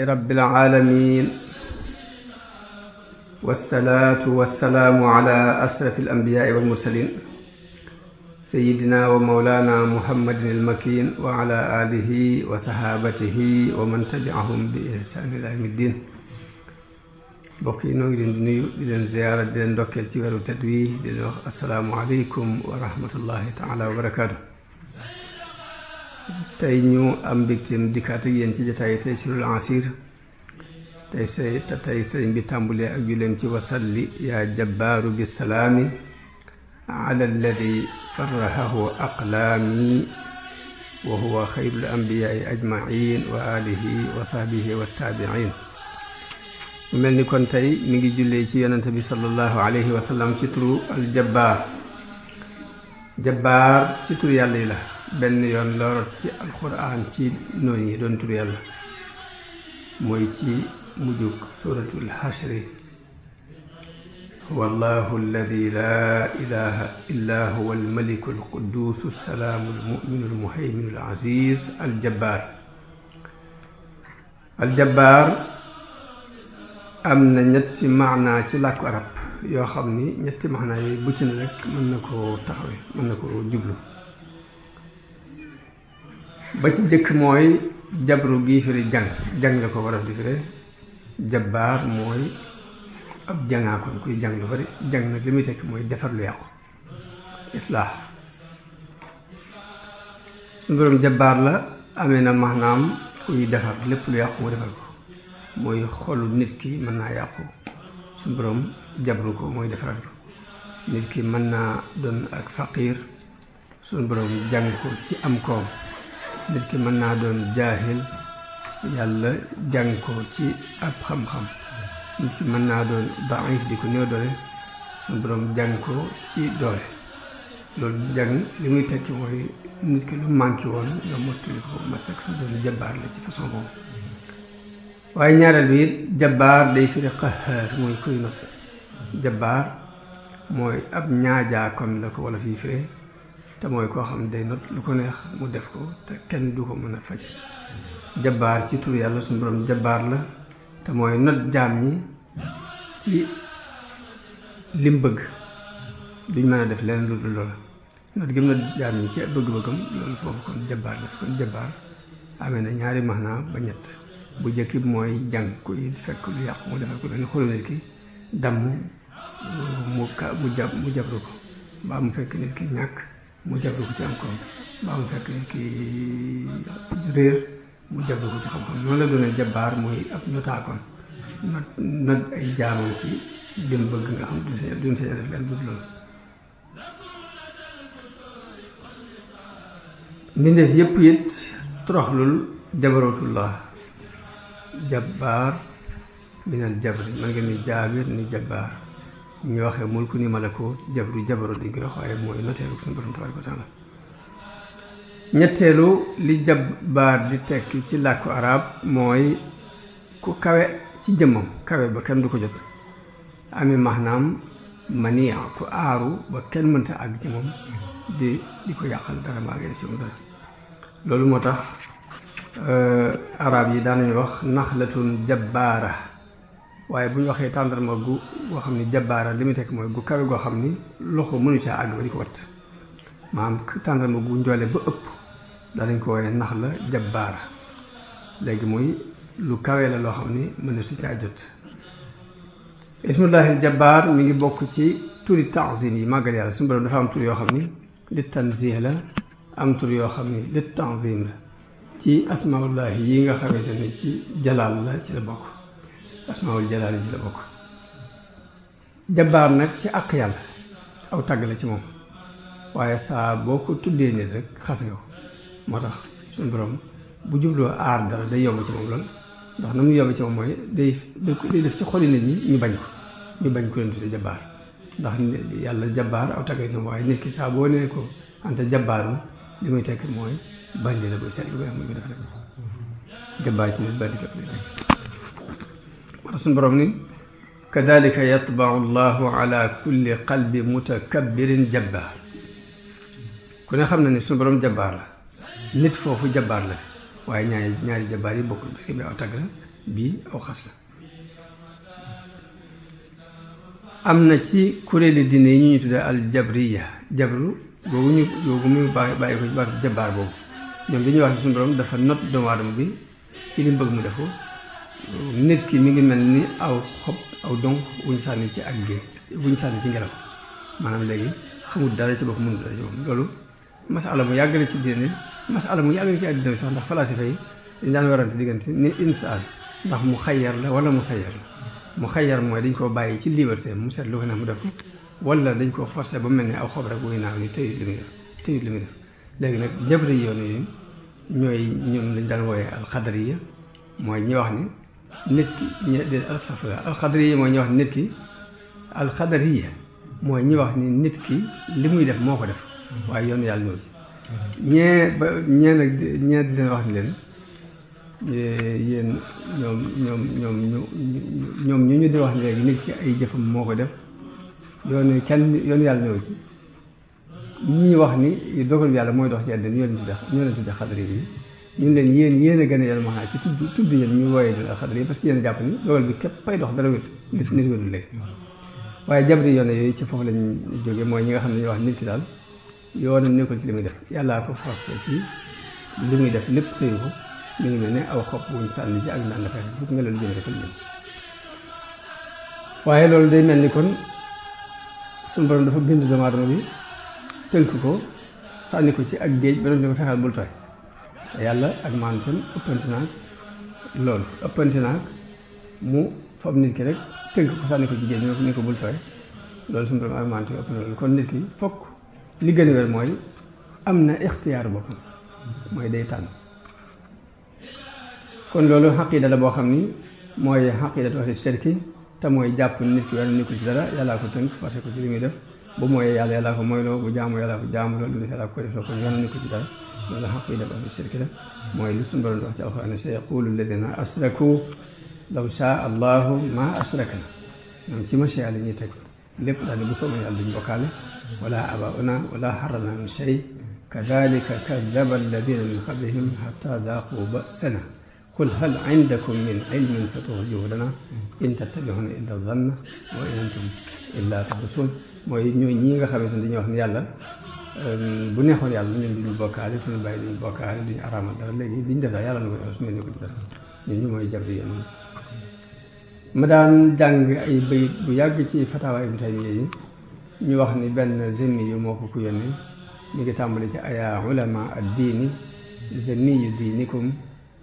رب العالمين والصلاة والسلام على أشرف الأنبياء والمرسلين سيدنا ومولانا محمد المكين وعلى آله وصحابته ومن تبعهم بإحسان إلى يوم الدين. بوكي نوغي دي نيو دي لن زيارة دي لن دوكل تي ويرو تدوي دي لن السلام عليكم ورحمة الله تعالى وبركاته. tey ñu am mbégteem dikkaat ak yéen ci jotaay Taysirul Asir tey sëriñ bi tàmbulee ak juleem ci wasalli yaa jabbaaru bi salaami ala alladi farrahahu aqlaami wa huwa xayrul anbiyaai ajmain wa alihi wa sahbihi wa taabiin. mu mel ni kon tey mi ngi jullee ci yonente bi sallallahu alayhi wa sallam ci turu aljabbaar. jabbaar ci turu yàlla yi la benn yoon la rot ci alquran ci noonu yi doon tur yàlla mooy ci mujjug suratul xashri huwa allahu alladi laa ilaha illa huwa almaliku alquddus assalaamu almuminu almuhayminu alaziz aljabbaar. aljabbaar am na ñetti maanaa ci làkku arab yoo xam ni ñetti maanaa yooyu bu ci ne rek mën na koo taxawe mën na koo jublu. ba ci jëkk mooy jabru gi firi jàng la ko war a di firi. jabbaar mooy ab jàngaa kon kuy jàng lu bari jàng nag li muy tekk mooy defar lu yàqu islaax. suñu borom jabbaar la amee na maanaam kuy defar lépp lu yàqu mu defar ko mooy xolu nit ki mën naa yàqu suñu borom jabru ko mooy defaral ko. nit ki mën naa doon ak faqiir suñu borom jàng ko ci am koom. nit ki mën naa doon jaahil yàlla jàng ko ci ab xam-xam. nit ki mën naa doon daif di ko néew doole suñu borom jàng ko ci doole. loolu jàng li muy tekki mooy nit ki lu manqué woon nga mottali ko ma sekk suñu doon jabbaar la ci façon boobu. waaye ñaareel bi it jabbaar day firi qahaar mooy kuy not. jabbaar mooy ab ñaajaakoon la ko wala fii firi te mooy koo xam day not lu ko neex mu def ko te kenn du ko mën a faj. jabbaar ci tur yàlla suñu borom jabbaar la te mooy not jaam ñi ci lim bëgg duñ mën a def leen lu dul loola. not gi mu not jaam ñi ci bëgg-bëggam loolu foofu kon jabbaar la kon jabbaar amee na ñaari maanaa ba ñett. bu jëkk bi mooy jàng kuy fekk lu yàqu mu defal ko benn xolu nit ki damm mu jabru ko mbaa mu fekk nit ki ñàkk mu jabru ko ci am koom mbaa mu fekk nit ki réer mu jabru ko ci xam-xam. noonu la doone jabbaar mooy ab ñotaakoon not ay jaamam ci lim bëgg nga xam duñ sañ a def leen dut loolu. mbindeef yépp it toroxlul jabarutullah. jabbaar minal jabri man nga ni jaabir ni jabbaar ñu waxee mulku ni malakut jabru jabaru di ngi wax waaye mooy noteelu suñu borom tabaaraka wa taala. ñetteelu li jabbaar di tekki ci làkku arab mooy ku kawe ci jëmmam kawe ba kenn du ko jot. ami maanaam mania ku aaru ba kenn mënta àgg ci moom di ko yàqal dara maa ngi ci moom dara. loolu moo tax arab yi daan nañu wax naxlatun jabbaara waaye bu ñu waxee tàndarma goo xam ni jabbaara li muy tekk mooy gu kawe goo xam ni loxo mënu caa àgg ba di ko wat. maanaam tàndarma gu njoole ba ëpp daanañ ko wooye nax la jabbaara. léegi muy lu kawe la loo xam ni mën na su caa jot. ismullahil jabbaar mi ngi bokk ci turi ta'zim yi màggal yàlla suñu borom dafa am tur yoo xam ni li tanzih la am tur yoo xam ni li ta'zim la. ci asmaullahi yi nga xamante ni ci jalaal la ci la bokk asmaul jalaal yi ci la bokk. jabbaar nag ci àq yàlla aw tàgg la ci moom waaye saa boo ko tuddee nit rek xas nga ko. moo tax suñu borom bu jubloo aar dara day yomb ci moom lool ndax na mu yomb ci moom mooy day def ci xoli nit ñi ñu bañ ko leen tuddee jabbaar ndax yàlla jabbaar aw tàgg la ci moom waaye nit ki saa boo nee ko anta jabbaaru li muy tekk mooy bandi la buy seet lu ko def muy ko def rek. jabbaar ci nit ba di képp lay teg wala suñu borom ni kadalika yatbau llahu ala kulli qalbi mutakabbirin jabbaar ku ne xam na ni suñu borom jabbaar la nit foofu jabbaar la waaye ñaari jabbaar yi bokkul parce que bi aw tagg la bii aw xas la am na ci kuréeli diine yi ñu tuddee al jabriya jabru googu muy bàyyi ko ci baatu jabbaar boobu ñoom dañuy wax ne suñu borom dafa not doomu aadama bi ci li mu bëgg mu def ko nit ki mi ngi mel ni aw xob aw donk wuñ sànni ci ak géej wuñ sànni ci ngelaw maanaam léegi xamul dara ci bopp mënul dara ci bopp loolu masala mu yàgg la ci diine masala mu yàgg la ci àddina bi sax ndax falasifa yi dañ daan warante diggante ni insaan ndax mu xayyar la wala mu sayyar la mu xayyar mooy dañ koo bàyyi ci liberté mu seet lu ko neex mu def ko wala dañ koo forcé ba mel ni aw xob rek wuy naaw ni tëyut li muy def léegi nag jabri yoon yi ñooy ñoom lañ daan wooyee alxadariya mooy ñi wax ni nit ki alxadariya mooy ñi wax ni nit ki alxadariya mooy ñi wax ni nit ki li muy def moo ko def waaye yoonu yàlla ñëw ci ñee di leen wax ni leen yéen ñoom ñu di wax ni léegi nit ki ay jëfam moo ko def yoonu yàlla ñëw ci ñii wax ni dogal yàlla mooy dox ci àddina ñoo leen tudde xadari yi ñun leen yéen a gën a yàlla maanaam ci tudd yéen ñu wooyee di xadari yi parce que yéen a jàpp ni dogal bi képp pay dox dara wét nit wétul léegi waaye jabri yoon yooyu ci foofu lañ jógee mooy ñi nga xam ne ñu wax nit ki daal yoonam nekkul ci li muy def yàllaa ko forcé ci li muy def lépp tëyu ko mi ngi mel ne aw xob wuñ sànni ci ak naan la fekk fukk nga loolu jëme rek lañ waaye loolu day mel ni kon suñu borom dafa bind doomu aadama bi tënk ko sànni ko ci ak géej ba doon di ko fexeel bul tooy yàlla ak maanaam ëppante naag loolu ëppante naag mu fab nit ki rek tënk ko sànni ko ci géej ni ko bul tooy loolu suñu borom ak maanaam ëpp na loolu kon nit ki fokk li gën a wér mooy am na ixtiyaaru boppam mooy day tànn kon loolu xaqiida la boo xam ni mooy xaqiidatu ahli shirki te mooy jàpp nit ki yoon nekkul ci dara yàllaa ko tënk forcé ko ci li muy def bu mooyee yàlla yàllaa ko moyloo bu jaamu yàllaa ko jaamu loolu def yàllaa ko def loo ko yoon nekkul ci dara loolu xaqiidatu ahli shirki la mooy li suñu borom di wax ci alxuraan ne sa yaqulu alladina asraku law shaa allahu ma asrakna ñoom ci machia la ñuy teg lépp daal bu soobee yàlla duñ bokkaale wala abauna wala xarana min shay kadalika kadaba alladina min qablihim xata daaqu basana qul hal indakum min ilmin fatuxrijuhu lana in tattabi'una illa zanna wa in antum illa taxrusun mooy ñooy ñii nga xamante ne dañuy wax ne yàlla bu neexoon yàlla ñun duñu bokkaale suñu bàyyi duñu bokkaale duñu araamal dara léegi liñ def daal yàlla na ko def suñu nekku ci dara ñooñu mooy jabri yéen ma daan jàng ay bayit bu yàgg ci fatawa Ibn Taymiyya yi ñu wax ni benn zenni yu moo ko ku yónnee ñu ngi tàmbali ci aya ulama ad-diini zenniyu diinikum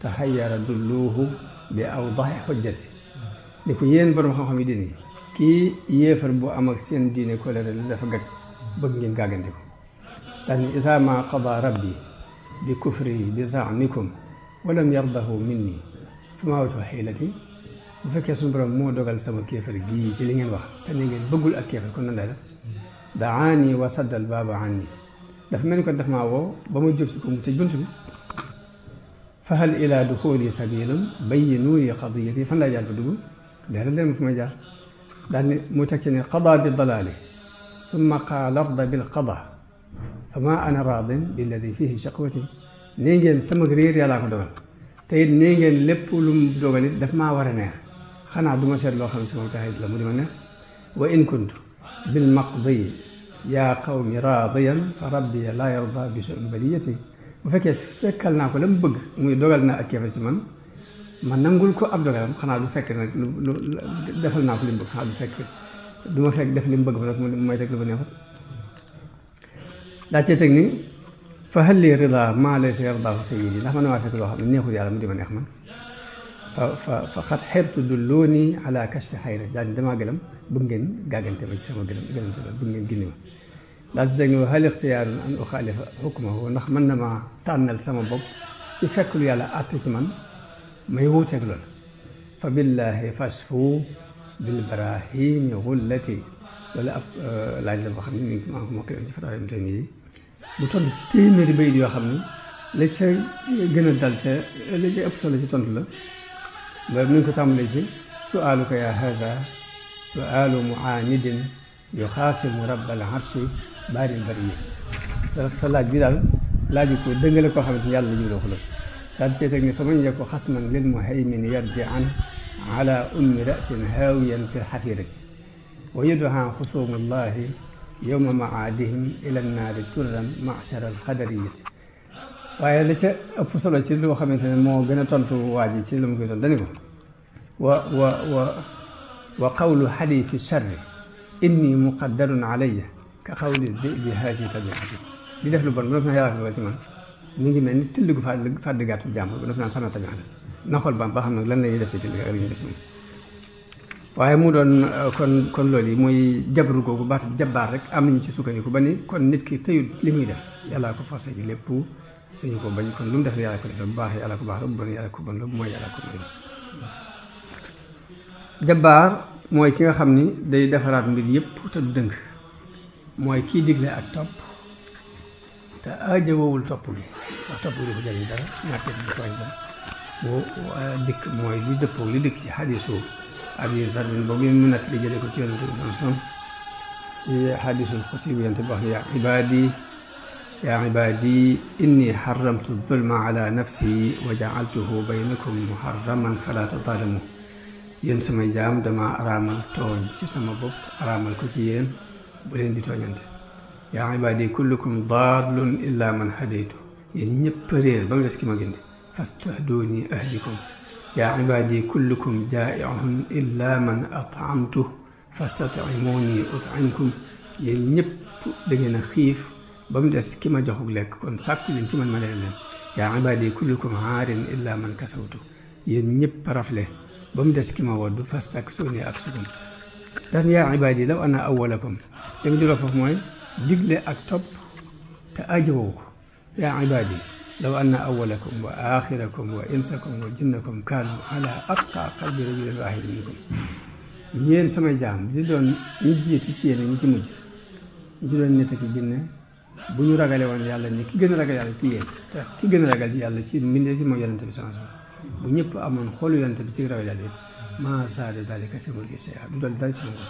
tahayyara dulluhu bi awdahi hujjati ni ko yéen borom xam-xam yi diine kii yéefar bu am ak seen diine kolere la dafa gag bëgg ngeen gàggante ko daal ni isa ma qada rabbi bi kufri bi zaamikum walam yardahu minni fa ma wajhu xiilati bu fekkee suñu borom moo dogal sama kéefar gii ci li ngeen wax te ni ngeen bëggul ak kéefar kon nan lay def daani wa saddal baaba anni dafa mel ni kon daf maa woo ba ma jub si ko mu tëj bunt bi fa hal ila duxuli sabilun bayyinu li qadiyati fan laa jaar ba dugg leeral leen ma fu may jaar daal ni mu teg ci ne qada bi dalaali summa qaala arda bil qada fa ma ana raadin billadi fihi shaqwati nee ngeen sama réer yàllaa ko dogal te it nee ngeen lépp lu mu dogal it daf maa war a neex xanaa du ma seet loo xam ne sama taxit la mu di ma neex wa in kuntu bil maqdi yaa qawmi raadiyan fa rabbi laa yarda bi su'in baliyati bu fekkee fekkal naa ko la mu bëgg muy dogal na ak kéefar ci man ma nangul ko ab dogalam xanaa du fekk nag lu defal naa ko li mu bëgg xanaa du fekk du ma fekk def li mu bëgg fa nag mu may teg lu ma neexut daa cee teg ni fa hal li rida maa laysa yardaahu sayyidi ndax man maa fekk loo xam ne neexul yàlla mu di ma neex man fa xat xertu dulluuni ala kashfi xayri daal di damaa gëlëm bëgg ngeen gàggante ma ci sama gëlëmte la bëgg ngeen gindi ma daal di teg ni hal ixtiyaarun an uxaalifa xukmahu ndax mën na maa tànnal sama bopp ci fekk lu yàlla àtte ci man may wuuteeg loolu fa billahi fasfu bil barahini xullati wala ab laaj la boo xam ne ni maa ko mokkee ci fatawa Ibn Taymiyya yi bu toll ci téeméeri bayit yoo xam ne li ca gën a dal ca li ca ëpp solo ci tontu la ba mi ngi ko tàmbalee ci su'aaluka yaa haza su'aalu mu'aanidin yuxaasimu rabbal arshi baaril bariyya sa laaj bi daal laaju ko dëngale koo xamante ni yàlla la jubloo ko la daal di teg ne fa man yaku xasman lil muhaymin yarji an ala ummi rasin haawiyan fi lxafirati wa yuduha xusuumullahi yowma maadihim ila nnaari turran machara alxadariyati waaye la ca ëpp solo ci loo xamante ne moo gën a tontu waa ji ci la mu koy tontu dani ko wa qawlu xadiisi charri inni muqaddarun alayya ka qawli dibi haasi tabiati di def lu bon bu noppi naan yàlla ci man mi ngi mel ni till gu fàdd gàttu jàmbur bu noppi naan sama tabiata na xool ba xam nag lan la ñuy def ci till ak lu ñuy def ci moom waaye mu doon kon loolu yi muy jabru googu baat jabbaar rek am nañu ci sukkandiku ba ni kon nit ki tëyut li muy def yàllaa ko forcé ci lépp suñu ko bañ kon lu mu def yàlla ko def bu baax yàlla ko baax la bu bon yàlla ko bon la bu mooy yàlla ko mooy jabbaar mooy ki nga xam ni day defaraat mbir yëpp te du dëng mooy kii digle ak topp te aajowul topp gi ndax topp gi du ko jëriñ dara ñàkkee du tooñ dara bu dikk mooy li dëppoo li dikk ci xadiisu Abi Zarrin boobu mu nekk li jëlee ko ci yonent bi sallam ci xadiisul xudsi bu yonent bi wax ne yaa ibaadi inni xaramtu zulma ala nafsi wa jaaltuhu baynakum muharraman fala tadaalamu yéen samay jaam dama araamal tooñ ci sama bopp araamal ko ci yéen bu leen di tooñante yaa ibaadi kullukum daallun illa man hadaytu yéen ñëpp réer ba mu des ki ma gindi fastahduni ahdikum yaa ibaadi kullukum jaa'i'un illa man at'amtu fastat'imuni ut'imkum yéen ñëpp da ngeen a xiif ba mu des ki ma joxug lekk kon sàkku leen ci man ma leen leen yaa ibaadi kullukum aarin illa man kasawtu yéen ñëpp rafle ba mu des ki ma wodd fastaksuni aksukum daan yaa ibaadi law ana awwalakum dama juróo foofu mooy digle ak topp te aajowoo ko yaa ibaadi law anna awwalakum wa axirakum wa insakum wa jinnakum kaanu ala atqa qalbi rajulin waahidin minkum yéen samay jaam di doon ñi jiitu ci yéen ñi ci mujj ñi ci doon nit ak jinne bu ñu ragale woon yàlla ni ki gën a ragal yàlla ci yéen te ki gën a ragal ci yàlla ci mbindeef yi mooy yonente bi sallallahu alayhi wasallam bu ñëpp amoon xoolu yonente bi ci ragal yàlla yëpp maa saada dalika fi mulki shay'an du doon dara ci sama ko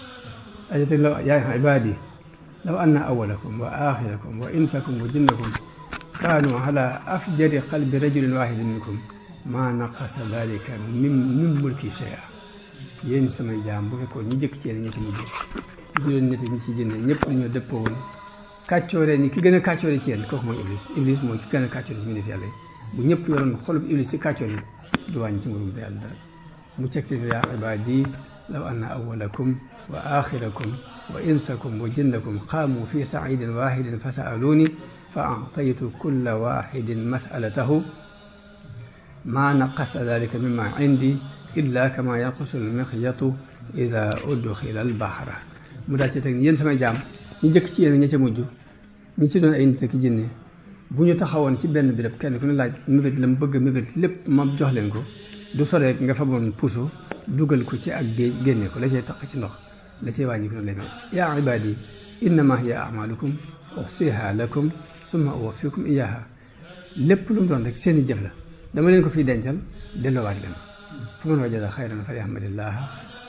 ajate law yaa ibaadi law anna awwalakum wa axirakum wa insakum wa jinnakum kaanu ala afjari qalbi rajulin waahidin minkum maa naqasa dalika min mulki shay'an yéen samay jaam bu fekkoon ñi jëkk ci yéen ñi ci mujj ñi ci doon nit ñi ci jinne ñëpp dañoo dëppoo woon kàccoore ni ki gën a kàccoore ci yéen kooku mooy iblis mooy ki gën a kàccoore ci mbindeef yàlla yi bu ñëpp yoroon xolub iblis ci kàccoor yi du wàññi ci nguurum yàlla dara mu ceg ci yaa ibaadi law anna awwalakum wa axirakum wa insakum wa jinnakum qaamu fi saidin wahidin fa sa'aluuni fa a'taytu kulla wahidin mas'alatahu ma naqasa dalika mimma indi illa kama yanqusu al-mikhyatu ida udxila al-bahra mu daal ci teg ni yéen samay jaam ñi jëkk ci yéen ña ca mujj ñi ci doon ay nit ak jinne bu ñu taxawoon ci benn béréb kenn ku ne laaj mébét la mu bëgg mébét lépp ma jox leen ko du soreek nga faboon puso dugal ko ci ak géej génne ko la cay taq ci ndox la cay wàññi ko noonu lay mel yaa ibaadi innama hiya a'malukum uxsiha lakum summa uwaffikum iyaha lépp lu mu doon rek seen i jëf la dama leen ko fiy dencal delloowaat leen fa man wajada xayran falyahmadillah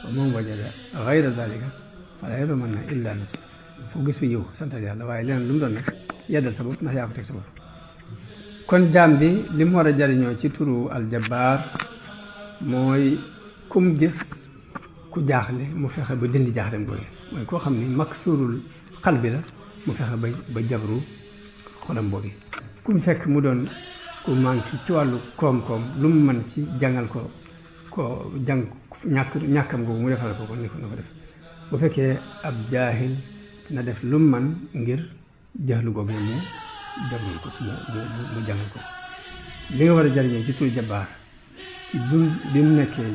wa man wajada gayra zalika fala yalumanna illa nafsa foo gis fi yiw santal yàlla waaye leneen lu mu doon rek yeddal sa bopp ndax yaa ko teg sa bopp kon jaam bi li mu war a jariñoo ci turu aljabbaar mooy kum gis ku jaaxle mu fexe ba dindi jaaxlem googu mooy koo xam ni maksuurul xal bi la mu fexe ba jabru xolam boobu kum fekk mu doon ku manqué ci wàllu koom-koom lu mu mën ci jàngal ko jàng ñàkkam googu mu defal ko kon ni ko def bu fekkee ab jaahil na def lu mu mën ngir jaxlu googu mu jabru ko mu jàngal ko li nga war a jariñoo ci tur jabbaar ci bi mu nekkee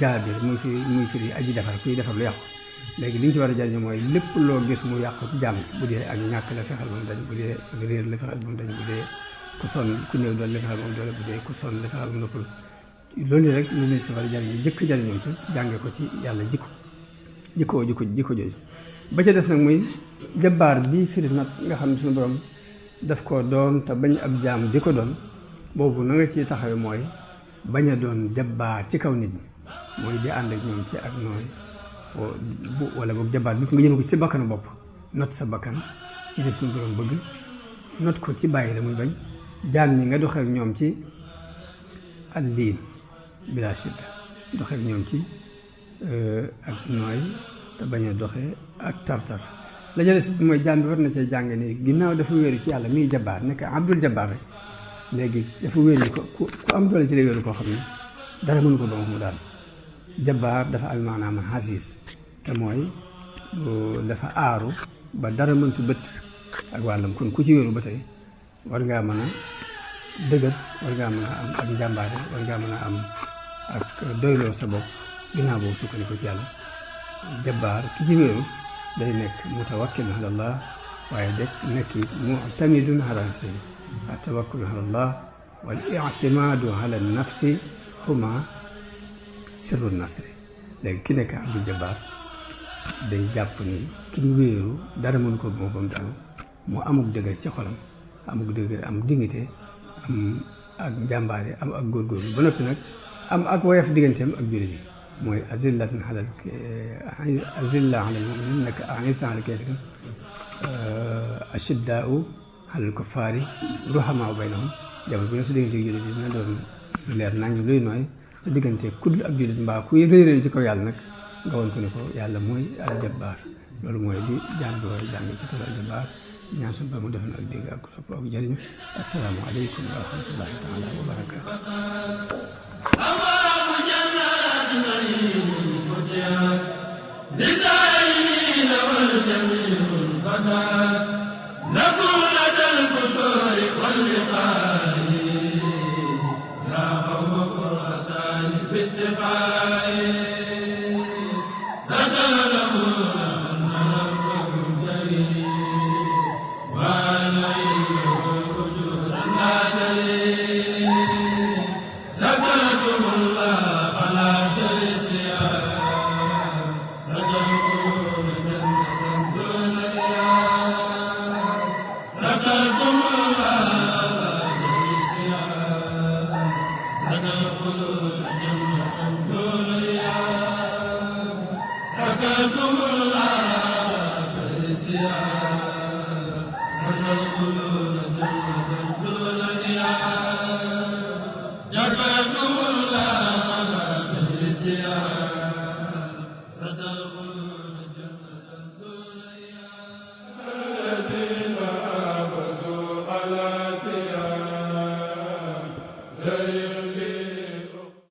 jaabir muy firi aji defar kuy defar lu yàqu léegi li nga ci war a jariñoo mooy lépp loo gis mu yàqu ci jàmm bu dee ak ñàkk la fexeel ba mu dañ bu dee ak réer la fexeel ba mu dañ bu dee ku sonn ku néew doole la fexeel ba mu doole bu dee ku sonn la fexeel ba mu noppal loolu rek lu nit ci war a jariñoo jëkk jariñoo ci jànge ko ci yàlla jikko jooju ba ca des nag muy jabbaar bi firi nag nga xam ne suñu borom daf ko doon te bañ ab jaam di ko doon boobu na nga ciy taxawe mooy bañ a doon jabbaar ci kaw nit ñi mooy di ànd ak ñoom ci ak nooy wala boog jabbaar bi nga jëme ko ci sa bakkanu bopp not sa bakkan ci li suñu borom bëgg not ko ci bàyyi la muy bañ jaam ñi nga doxee ak ñoom ci al liin bila shidda doxee ak ñoom ci ak nooy te bañ a doxee ak tartar la jële si mooy jaam bi war na cee jàng ni ginnaaw dafa wéeru ci yàlla muy jabbaar nekk abdul jabbaar rek léegi dafa wéeru ko ku am doole ci la wéeru koo xam ne dara mënu ko ba mu daal jabbaar dafa am maanaam xasiis te mooy dafa aaru ba dara mëntu bët ak wàllam kon ku ci wéeru ba tey war ngaa mën a dëgër war ngaa mën a am ak njàmbaare war ngaa mën a am ak doyloo sa bopp ginnaaw boobu sukkandiku ci yàlla jabbaar ki ci wéeru day nekk mutawakkil ala Allah waaye dek nekk mu'tamidun ala nafsi at-tawakkul ala Allah wal i'timadu ala nafsi huma sirru nasri léegi ki nekk abdul jabbaar day jàpp ni ki mu wéeru dara mën ko boppam daal mu amuk dëgër ci xolam amuk dëgër am dignité am ak njàmbaare am ak góorgóorlu ba noppi nag am ak woyof digganteem ak jullit yi mooy azillatan alal azilla alal mu'minin nekk a'izza alal kafirin ashiddaa'u alal kuffaari ruhamaa'u baynahum jamono bu ne sa diggante jullit yi dina doon leer nañu luy nooy sa diggante kudd ak jullit mbaa kuy réeréer ci kaw yàlla nag nga woon ko ne ko yàlla mooy aljabbaar loolu mooy li jàng bi war a jàng ci kaw aljabbaar ñaan suñu ba mu def na ak dégg ak topp ak jëriñ assalaamu aleykum wa rahmatullahi taala wa barakaatu Say